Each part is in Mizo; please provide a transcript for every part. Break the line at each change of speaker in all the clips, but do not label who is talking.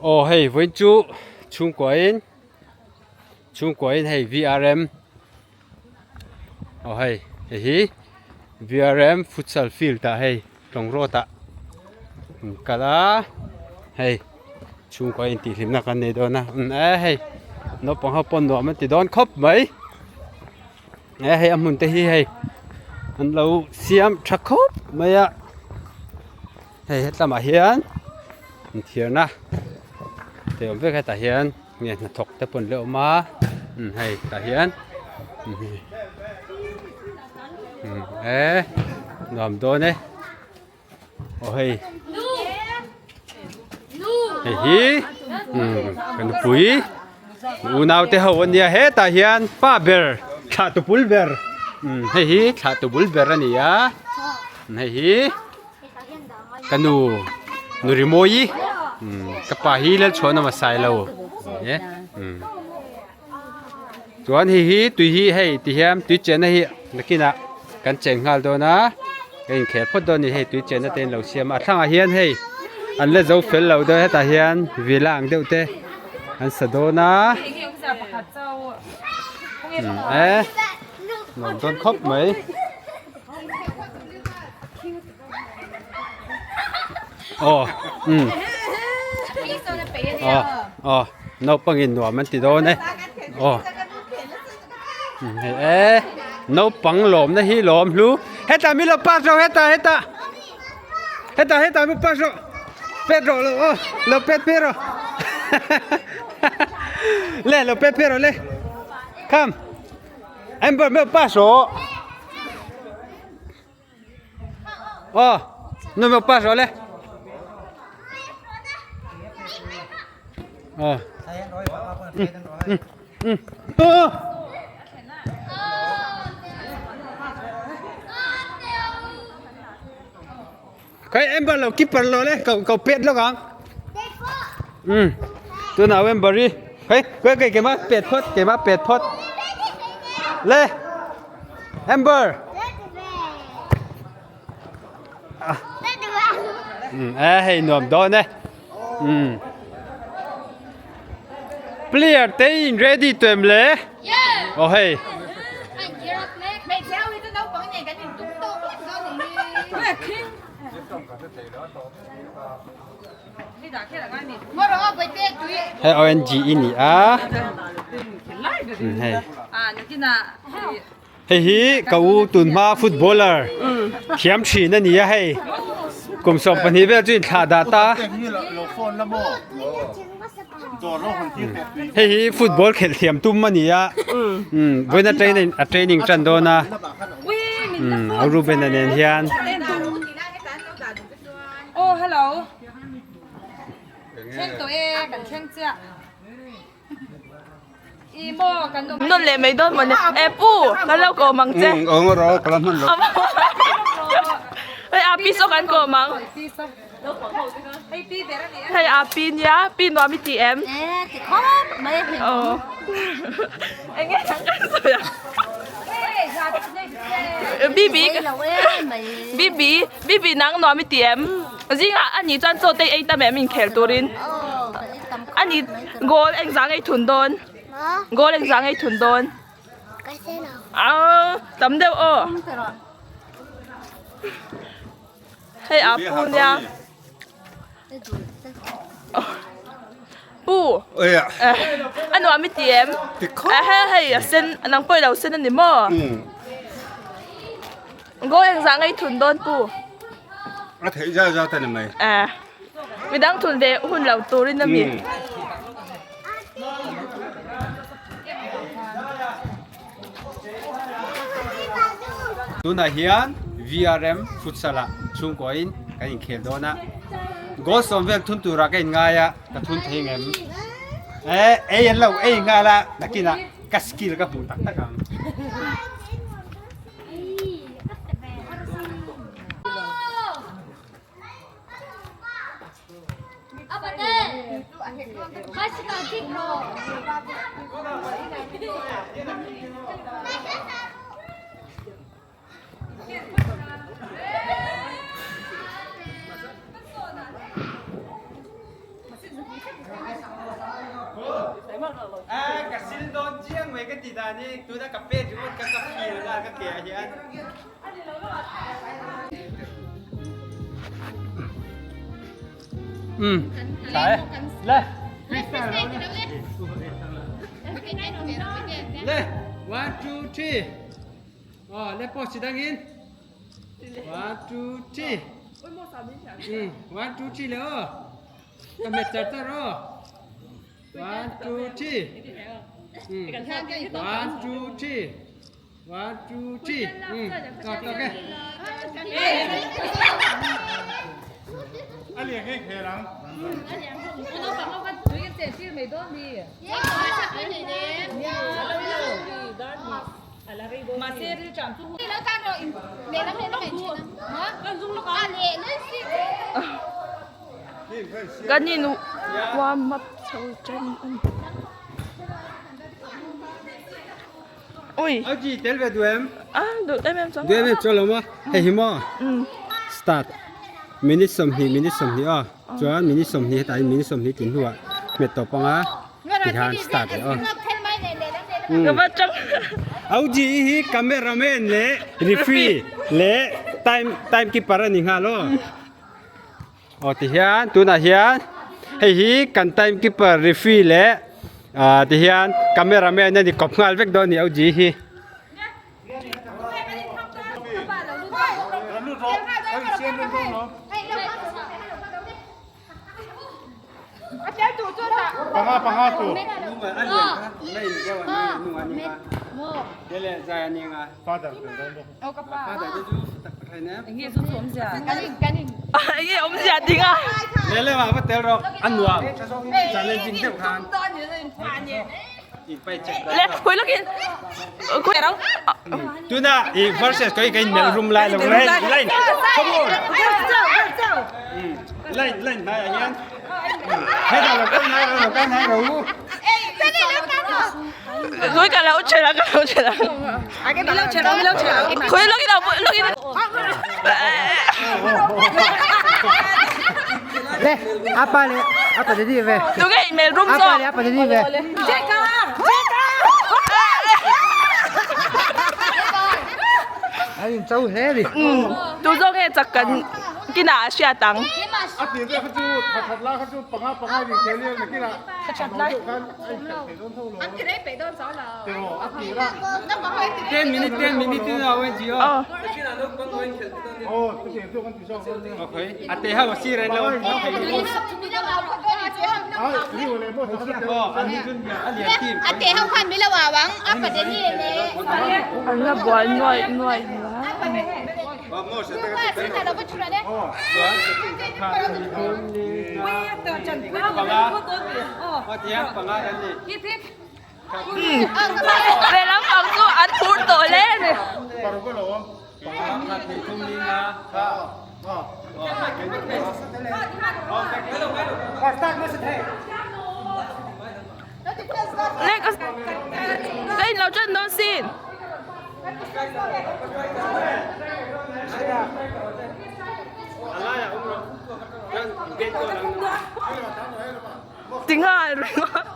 Aw hei vawiin chu chhungkuain chhungkuain hei V_R_M aw hei hei hi V_R_M futsal field ah hei tlawng road ah an kal a hei chhungkua intihhlimna kan nei dawn a e hei naupang ho pawh nuam an ti dawn khawp mai e hei a hmun te hi hei an lo siam tha khawp mai a. Hei hetlamah hian inthiarna te awm vek hetah hian nge hnathawk te pawh an la awm a umm hei tah hian umm e nuam dawn e aw hei hei hi umm ka nupui unau te ho ania hetah hian pa ber thlah tu bul ber umm hei hi thlah tu bul ber a ni a hei hi. Ka nu nu Rimawi ka pa hi Lalchhuanawm a sai lo e chuan hei hi tui hi hei ti hian tui chenna hi nakinah kan chen nghal dawn a ka inkhel phawt dawn a ni hei tui chenna te an lo siam a a thlangah hian hei an la zo fel lo dawn hetah hian villa ang deuh te an sa dawn a e nuam dawn khawp mai. Aw umm aw aw naupangin nuam an ti dawn e aw hei e naupang lawmna hi lawm hlu hetah min lo pass rawh hetah hetah hetah hetah min pass rawh pet rawh lo aw lo pet phei rawh le lo pet phei rawh le come Amber mi lo pass rawh. Aw nu mi pass rawh le aw um um Khai Amber lo keeper lo le ko ko pet lawk ang um tunah Amber hi hei kei kei keimah pet phawt keimah pet phawt le Amber um e hei nuam dawn e um player te in ready tuem le aw hei. Hei ONG i ni a hei hei hi ka u tunhma footballer thiam thin a ni a hei kum 12 vel chu inthlah dah ta hei hi football khelh thiam tum a ni a vawiin a training a training tan dawn a umm Reuben-a nen hian.
Nawn leh mai dawn mawni e pu kan lo kawm ang che hei a pi saw kan kawm ang hei a pi nia pi nuam i ti em aw enge kan sawi a bibi bibi bibi nang nuam i ti em zingah ani chuan chaw te ei tam em inkhel turin. Ani goal engzah ngei thun dawn? Goal engzah ngei thun dawn? Aa tam deuh aw. Hei a pu nia. Pu. A nuam i ti em? Hei hei a sen nang pawh i lo sen a ni maw? Goal engzah ngei thun dawn pu?
A theih zat zat a ni mai.
Eh. Midang thun ve hun lo turin a mi.
Tunah hian VRM futsal ah chhungkuain kan inkhel dawn a. Goal sawm vel thun turah ka inngai a, ka thun thei ngem. Eh, ei an lo ei nghal a, nakinah ka skill ka hmuh tak tak ang. Ka sil dawn chiang mai ka ti dan hi tuna ka pet ringawt kha ka feel a ka ke ah hian. Um tha e le le 1 2 3 oh le post dangin 1 2 3 um 1 2 3 le aw ka hmet char char aw 1 2 3 um 1 2 3 1 2 3 um tawk tawk e.
A lian nge khel ang.
Kan in warm up chho tan a ni. Ui.
Au ji tel ve duh em?
A duh em em chuang.
Duh em em chuang lo maw? Hei hi maw? Start. Minute 20 minute 20 aw. Chuan minute 20 hetah hian minute 20 tlin hnuah hmet tawp anga tikhan start leh aw.
Ka va tang.
Au ji hi cameraman leh referee leh time time keeper a ni nghal aw. Aw tihian tunah hian hei hi kan time keeper referee leh ah tihian cameraman a ni kawp nghal vek dawn a ni OG hi.
Enge awmzia ding a. Le khawi lawkin khawi rang.
Tuna i versus koi kai mel room lai lo line line come on line line nai ah hian heta lo kan nai ro kan nai ro
Khawi ka lo chen a ka lo chen a. Khawi lawkin a lawkin.
Le, apa le, apa jadi ve?
Tunge in mel room
Apa
zawk.
le, apa jadi ve? Ai in chau hle ni.
Tu zawk nge chak kan kinah a hriat ang.
A tir te kha chu kha that lai kha chu panga panga in khel lian nakin ah a no deuh khan a in khelh thei dawn tho lo. An ti rei peih dawn chau lo. Tiraw a tir a.
10 minute 10 minute tin a wen ji o.
Aw.
Aw chutiang chu kan ti zawk dawn nia.
Okay. A te ho a sir en lo.
Ai riu leh maw sa kha
Aw an ni chun a lian team.
A te ho khan milo awang a pa de ni le.
An la buai nuai nuai hle. Lehlam pang chu an phur tawh hle a ni. Ka in lo ṭan dawn sin. Ti nghal ringawt.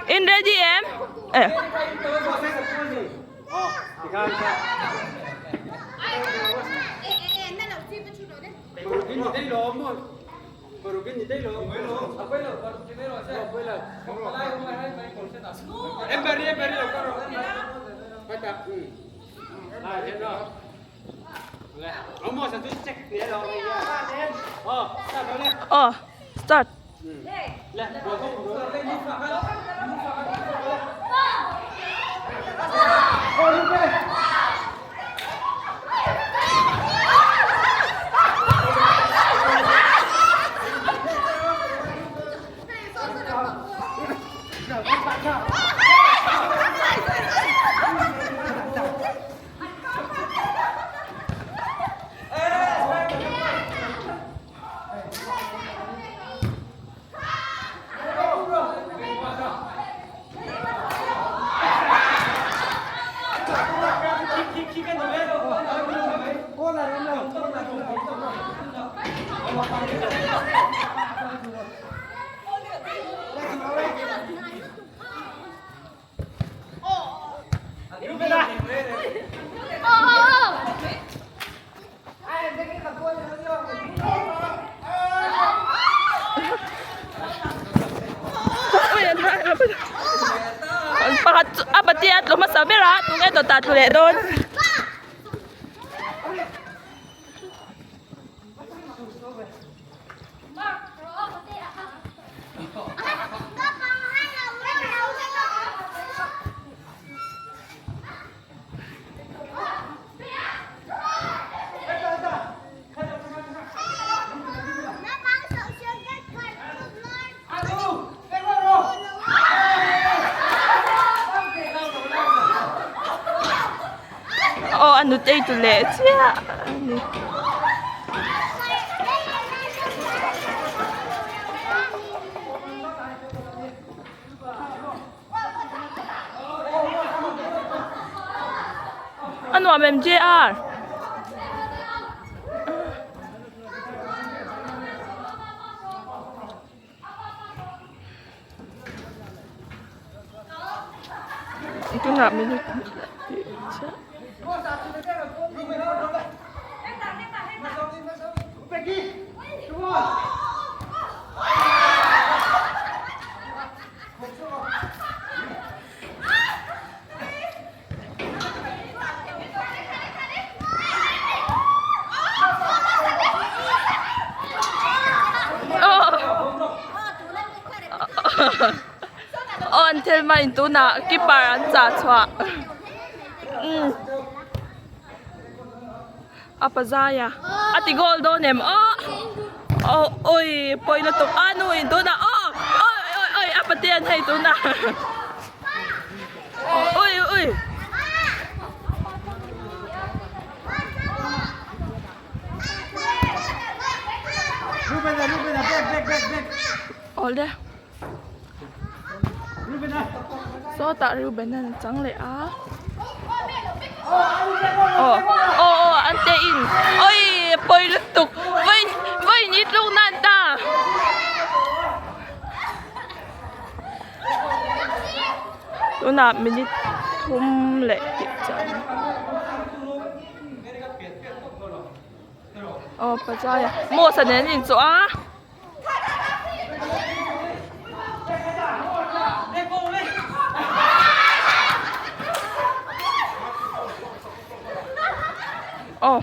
In ready em? Eh. Aw start. hmasa ber a tunge dawtah tlu leh dawn. Aw a nutei tu leh chiah a ni. A nuam em JR? Tunah minute tih chiah. Aw an thil hma in tunah keeper an chah chhuah umm a pazai a a ti goal dawn em aw aw awi pawi lutuk a nu in tunah aw awi awi awi a paten hei tunah ui ui. Awle sawtah Reuben an chang leh a aw aw aw an te in awi pawi lutuk vawi vawi ni tluk nan ta. Tunah minute thum leh tih chuan aw pazaia mosa nen an inchawh a. Aw.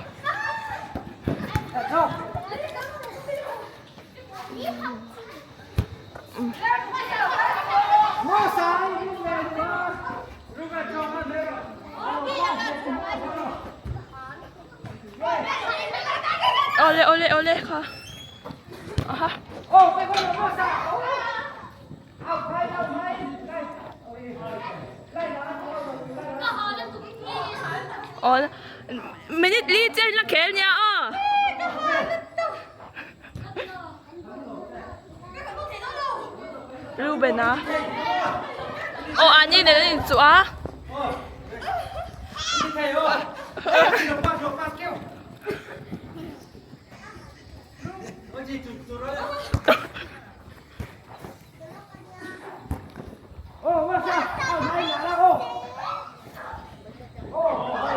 Awle awle awle kha aha. Aw minute li chen la khel nia aw. Reuben a aw ani nen an inchuh a.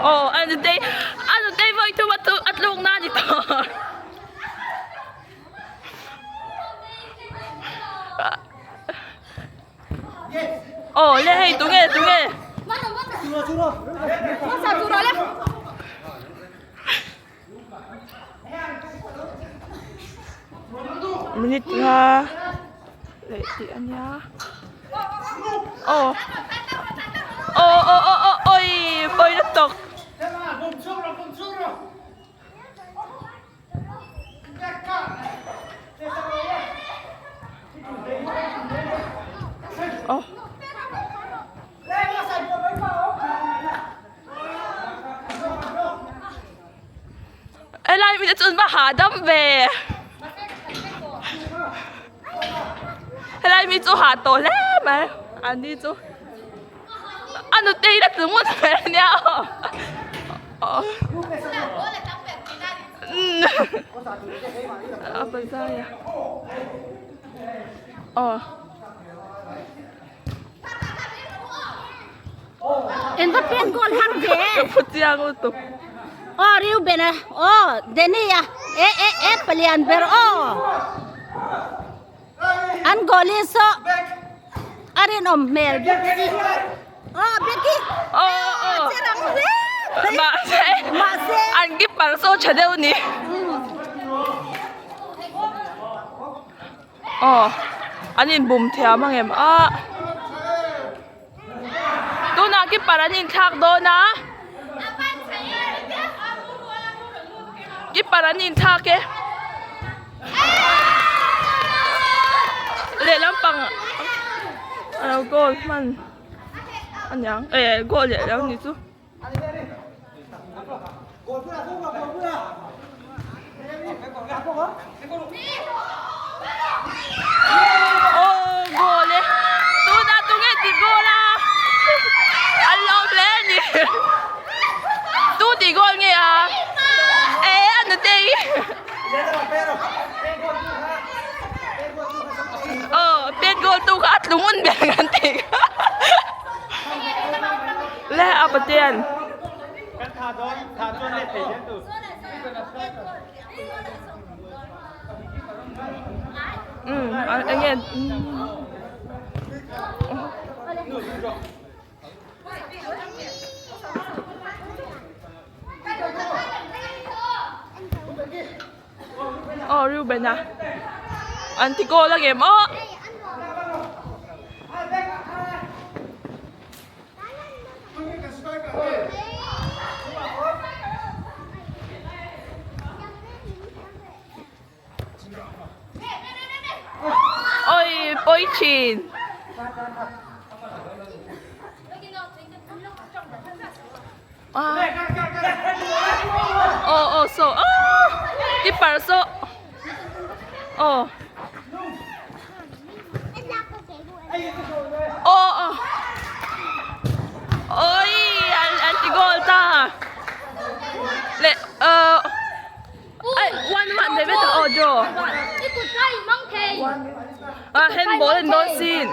Aw a nutei a nutei vawi thum a tluk na a ni tawh. Aw le hei tunge tunge. Minute nga leh tih a nia aw aw aw aw aw awi pawi lutuk. Aw. Helai mi te chu an va hahdam ve helai mi chu hah tawh hle mai an ni chu a nutei la tlu ngawt mai ania aw a bazar a aw.
Eng va pen goal har ve.
Ka phu chiang lutuk.
Aw Reuben a aw Danny a e e e palian ber aw. An goal hi saw a rinawm hmel bawk si.
Aw mahse an keeper saw tha deuh a ni aw an inbum thiam ang em a tunah keeper an inthlak dawn a keeper an inthlak e. Lehlam pang a lo goal hman a niang eh goal leh lo ni chu. Aw goal e tunah tunge ti goal a an lawm hle a ni tu ti goal nge a eh a nutei. Aw pet goal tu kha a tlung un ber kan tih kha le a Pathian. Um enge Aw Reuben a an ti goal a ngem aw. Oi pawi thin. Aw aw saw aw keeper saw aw aw aw oi an an ti goal ta leh uh Ai one one ve vek aw draw. A handball an dawn sin.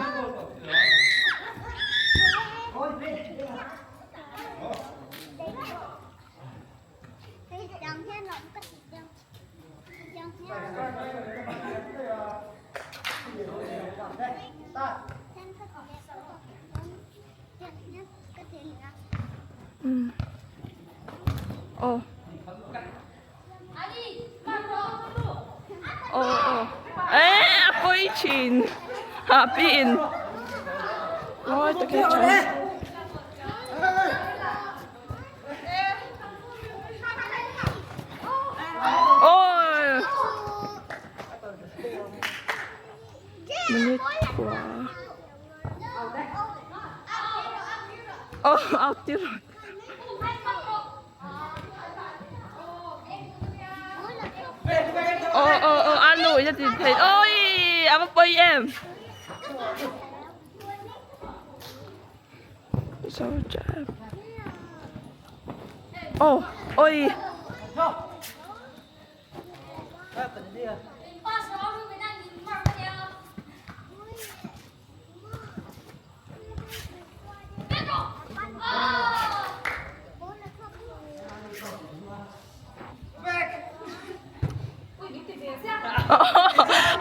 Aw. Aw aw eh a pawi thin happy in mawi takin a tha aw minute kua aw out tir Aw aw aw a nu in a tin thei awii a va pawi em aw awii.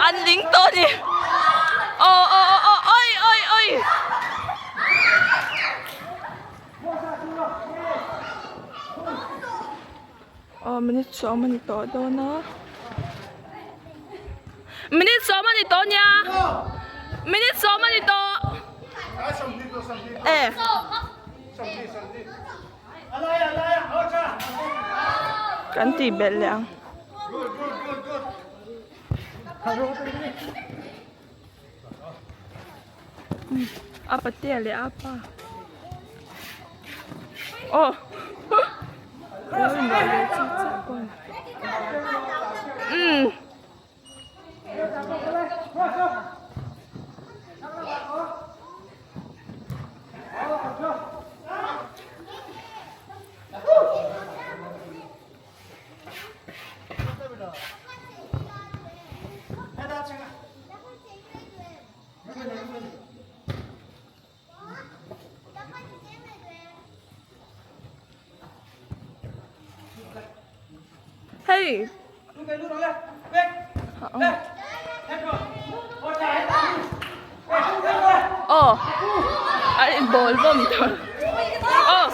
An ling tawh a ni aw aw aw aw oi oi oi aw minute sawm a ni tawh dawn a minute sawm a ni tawh nia minute sawm a ni tawh e kan tih belh leh ang. A patea leh a pa aw umm. Hei aw a in. Ball vawm tur. Aw.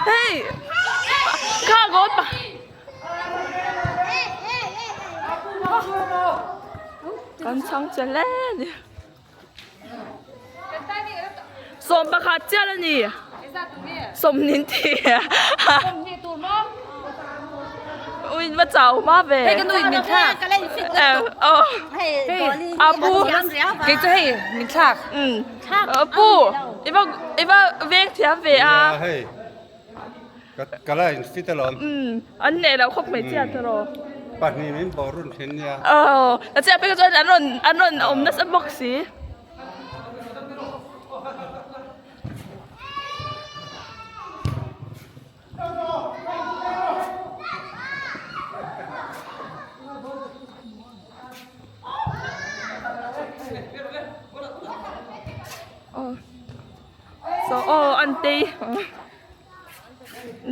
Hei. Kha goal pa. Kan chhang che hle a ni. 11 chiah a ni. 20 ti. Ui va chau hma ve.
Hei ka nu in min thlak.
Aw. A pu.
Kei chu hei min thlak.
Pu i va i va veng thiam ve a.
Hei ka la in fit alawm.
An neh loh khawp mai chiah tawh.
Pahnih min bawh run thin nia.
Aw a chiah pek chuan an rawn an rawn awm nasa bawk si. Aw so aw an tei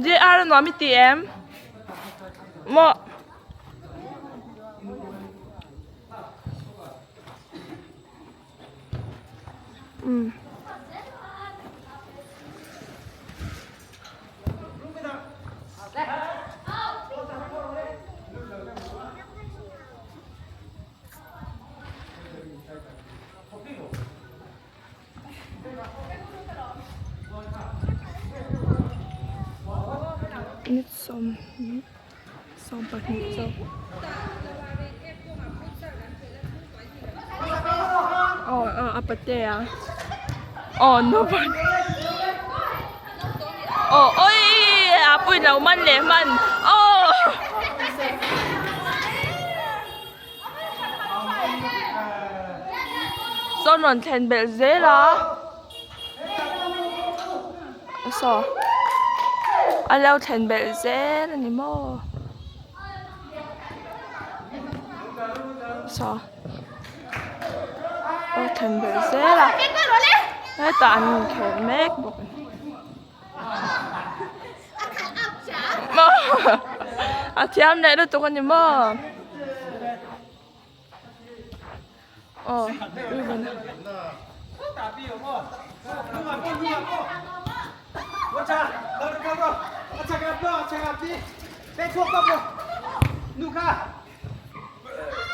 JR nuam i ti em maw. Ni 20 20 zawk aw aw a patea aw naupang aw awii a pui lo man leh hman aw. Sawn rawn thlen belh zel a saw a lo thlen belh zel a ni maw saw a lo thlen belh zel a hetah an inkhel mek bawk a ni. A thiam leh lutuk a ni maw? Aw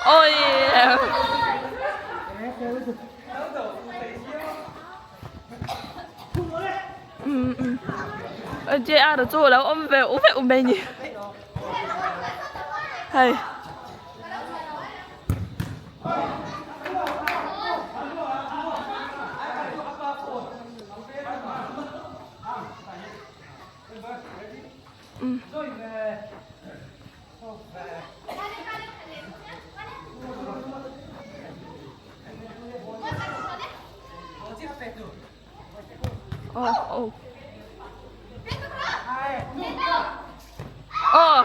Ôi. JR chu a lo awm ve u veuh mai a ni hei. Oh, oh. Oh.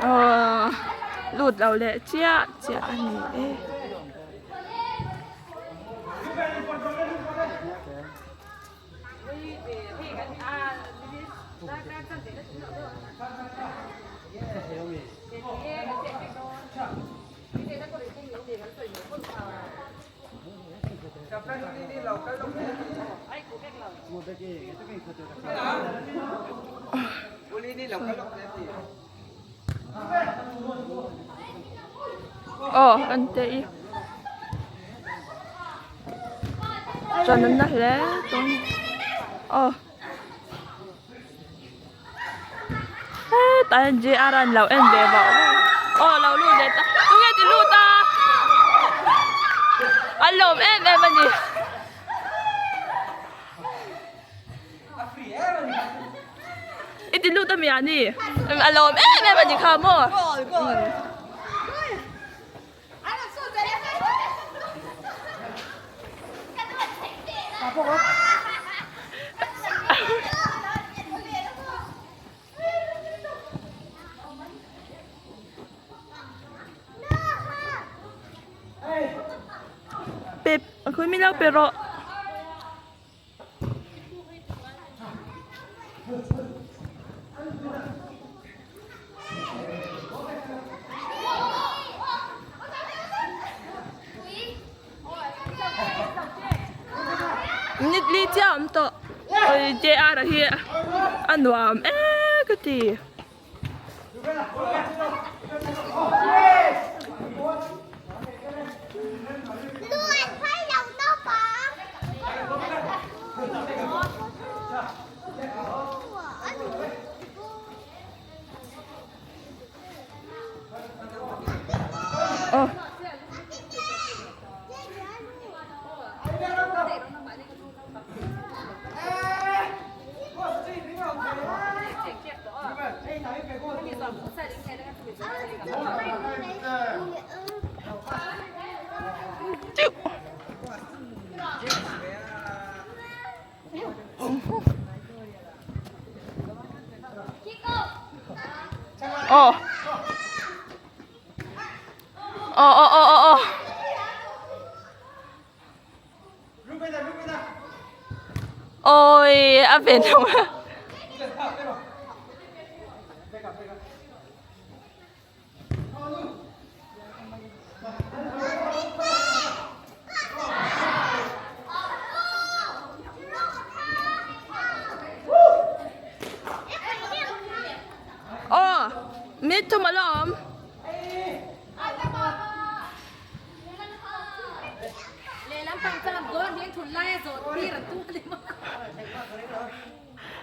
Aw lut lo leh chiah chiah a ni e. Aw an te i chuan an na hle tawh a ni aw hetah hian JR an lo en ve vauh vauh a aw lo lut leh ta tunge ti lut a an lawm em em a ni. I ti lut a mi ah ni a lawm em em a ni kha maw. Khawi min lo pe rawh. Minute li chiah a awm tawh. Oi JR a hi a nuam em ka ti. Aw. Aw. Aw aw aw aw aw. Ôi, a về đâu à? Aw, mit thum a la awm.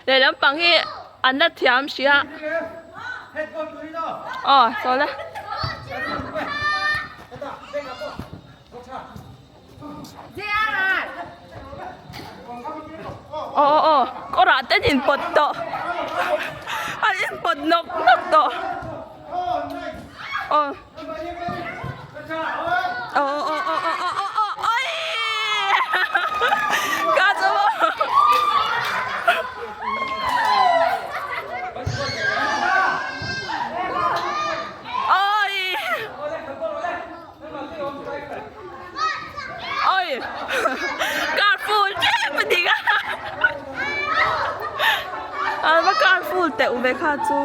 Lehlam pang hi an la thiam hria aw saw la. Aw aw aw kawrah te an inpawt tawh an inpawt nawk nawk tawh aw. Aw aw aw aw aw aw aw awii ka chu maw. Awii Oi car full tep a ni a a va car full teuh ve kha chu.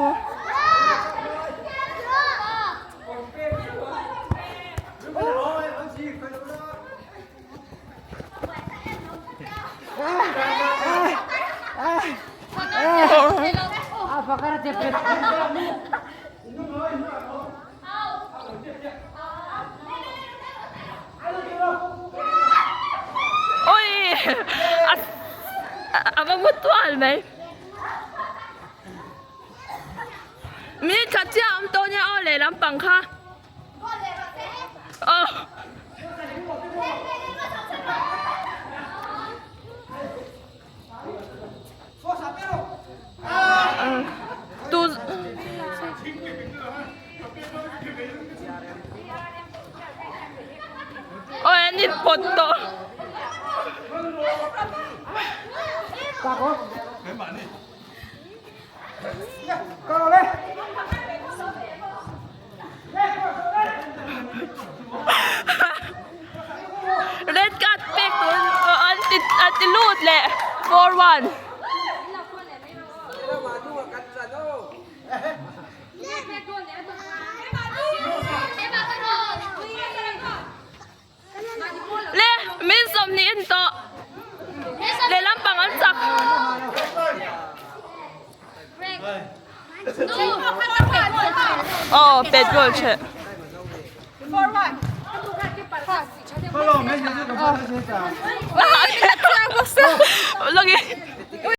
Oi a va ngut tual mai. Minute khat chiah a awm tawh nia aw lehlam pang kha. Aw. Tu Oi an in pawt tawh. Red card pek tur an ti an ti lut leh 4-1. Le min 20 in tawh lehlam pang an chak. Aw pet goal che. Look.